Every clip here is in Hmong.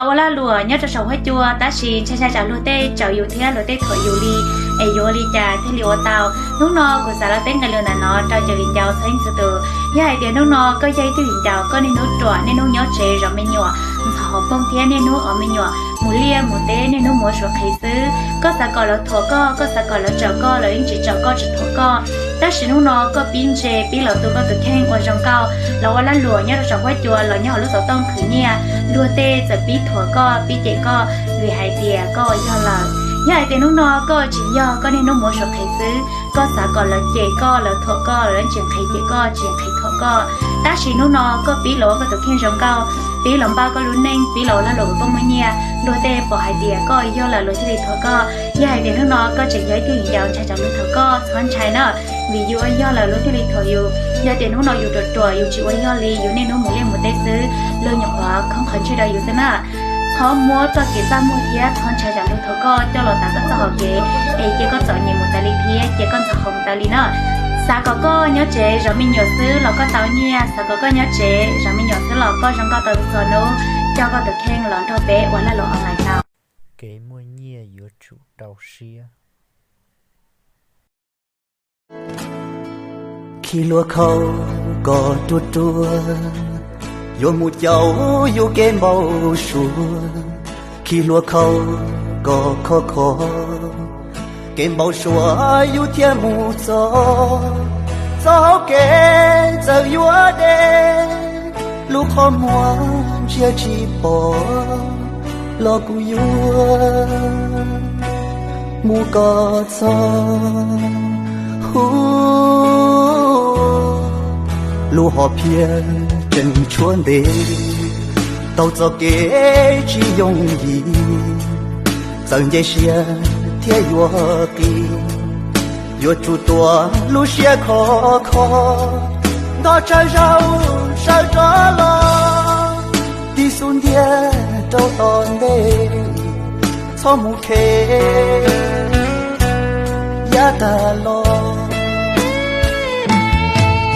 Ua lag luam nyob rau saum huab cua, tab sis ntshai ntshai tsam luag tej tsaum yus thiab luag tej thuam yus li, es yuav ua li cas thiaj li ua tau. Hnub no kuv xav los teb nqe lus ntawm no rau cov viv ncaus txhua leej txhua tus. Yog hais tias hnub no koj yog ib tug viv ncaus, koj niaj hnub ruam, niaj hnub nyob tsev zov me nyuam, ntxhov hauv poog thiab niaj hnub ua me nyuam mus liaj mus teb, niaj hnub muab suav qhev xwb, koj xav kom lawv thuam koj, koj xav kom lawv tsaum koj, lawv yeej tsis tsaum koj, tsis thuam koj. Tab sis hnub no koj pib ntse, pib los tu koj tus kheej ua zoo nkauj, los ua lag luam nyob rau saum huab cua los nyob hauv lub xov tooj khwv nyiaj, luag tej txawm pib thuam koj, pib cem koj, vim hais tias koj ua yog lawm. Yog hais tias hnub no koj tsis yog, koj niaj hnub muab suav qhev xwb, koj xav kom lawv cem koj, lawv thuam koj, lawv tsis nqhis cem koj, tsis nqhis thuam koj. Tab sis hnub no koj pib los ua koj tus kheej zoo nkauj, pib los npaj koj lub neej, pib los ua lag luam kom koj muaj nyiaj, luag tej pom hais tias koj yog lawm luag thiaj li thuam koj. Yog hais tias hnub no koj tseem yog ib tug viv ncaus, ntshai tsam luag thuam koj, txhob ntshai na, vim yus ua yog lawm luag thiaj li thuam yus. Yog tias hnub no yus ruam ruam, yus tsis ua yog li, yus niaj hnub mus liaj mus teb xwb, luag nyuam qhuav khoob qhov ntsej rau yus xwb na. Txhob muab txoj kev txaj muag thiab txhob ntshai tsam luag thuam koj coj los tav koj txoj hau kev, es cia koj txom nyem mus tas li thiab cia koj ntxhov hauv mus tas li na. Xav kom koj nyob tsev zov me nyuam xwb los koj tau nyiaj, xav kom koj nyob tsev zov me nyuam xwb los koj zoo nkauj tau txhua hnub, coj koj tus kheej los nrog peb ua lag luam online tau. Kev muaj nyiaj yuav tsum rau siab. Khi hlua khau kom ruaj ruaj, yuav mus caum yus kev npau suav. Khi hlua khau kom khov kho, kev npau suav yus thiaj mus txog. Txoj hau kev txawm yuav deb, lub qhov muag ntsia tsis pom, los kuv yuav mus kom txog. Hu, lub hom phiaj tseem tshuav ntev, tau txoj kev tsis yooj yim, txawm nce siab thiab yuav qis, yuav tsum tuav lub siab khov kho, nto tsawg zaus sawv rov los, tig xub ntiag rau tom ntej, txhob mus khe yav tag los.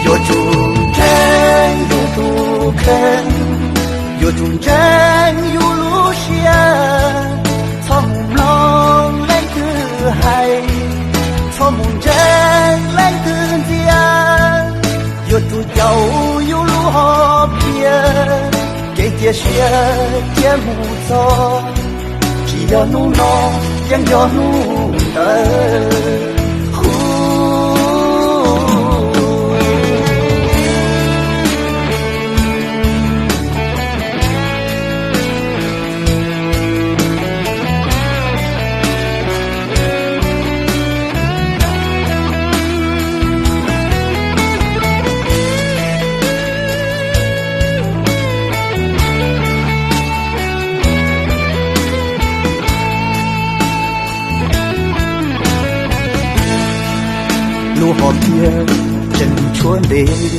Yuav tsum ntseeg yus tus kheej, yuav tsum ntseeg yus lub siab, txhob mus mloog leej twg hais, txhob mus ntseeg leej twg ntxias. Yuav tsum caum yus lub hom phiaj, kev cia siab thiaj mus txog. Tsis yog hnub no, yeej yog hnub ntawd. Hu, lub hom phiaj tseem tshuav ntev,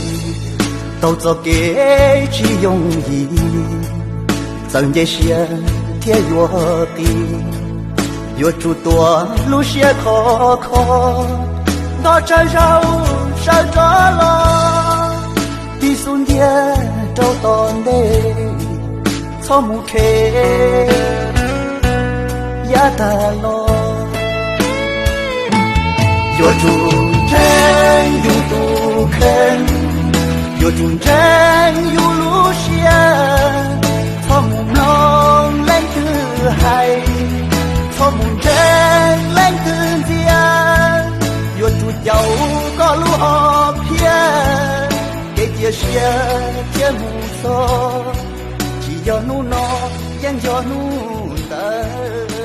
tau txoj kev tsis yooj yim, txawm nce siab thiab yuav qis, yuav tsum tuav lub siab khov kho, nto tsawg zaus sawv rov los, tig xub ntiag rau tom ntej, txhob mus khe yav tag los. Yuav tsum ntseeg yus tus kheej, yuav tsum ntseeg yus lub siab, txhob mus mloog leej twg hais, txhob mus ntseeg leej twg ntxias. Yuav tsum caum koj lub hom phiaj, kev cia siab thiaj mus txog. Tsis yog hnub no, yeej yog hnub ntawd.